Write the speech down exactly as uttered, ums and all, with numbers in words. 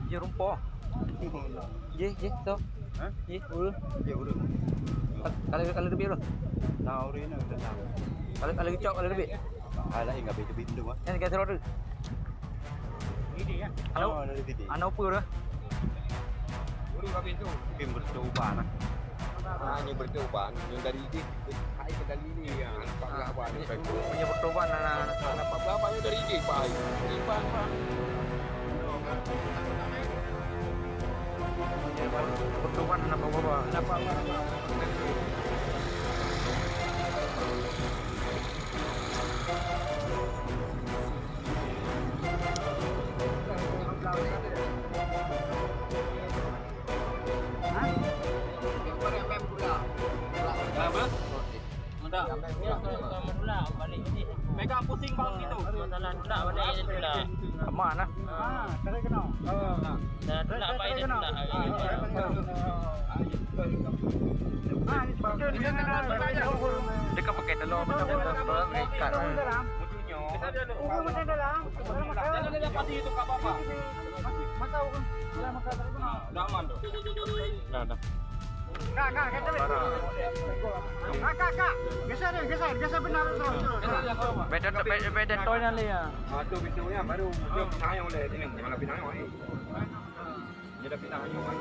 Jih rumpok. Jih, jih, tu. Hah? Jih, ureueng. Jih, ureueng. Ka-, ka lheueh, ka lheueh teubiet ureueng? Nah, ureueng ni dah tahu. Ka lheueh, ka lheueh geucok, ka lheueh teubiet? Ah, lain, ka teubiet tu, ah. Nyan ka sidroe tu. Ini, ya? Aneuk, oh, dari sini. Aneuk peue tu? Ureueng habis tu. Mungkin bercoba lah. Ah, nyoe bercoba, nyoe dari idéh, hai ke dari idéh, ya, nampak berapa ni? Punya bercoba, nah, nah, nah. Nampak berapa nyoe dari idéh, Pak? Ini, Pak, Pak. Bercoba, nampak berapa? Nampak berapa? Apa? Mantap. Mega pusing bang gitu. Masalah tulak balik itu tulak. Aman lah. Ah, tarik kena. Dah tulak balik itu tulak. Ah, ini dia kan pakai telur, macam tu, ikat. Ujungnya. Jangan ada pati itu kat bawah. Masa orang, orang makan tadi. Dah aman tu. Dah, dah. Kak, kak, kak, kak. Kak, kak, kak. Geser deh, geser, geser benar tu. Beda, beda, beda toy nanti ya. Ah, tu pintu ya, baru dia pinayuh oleh sini. Mana pinayuh ni? Dia dah pinayuh kan.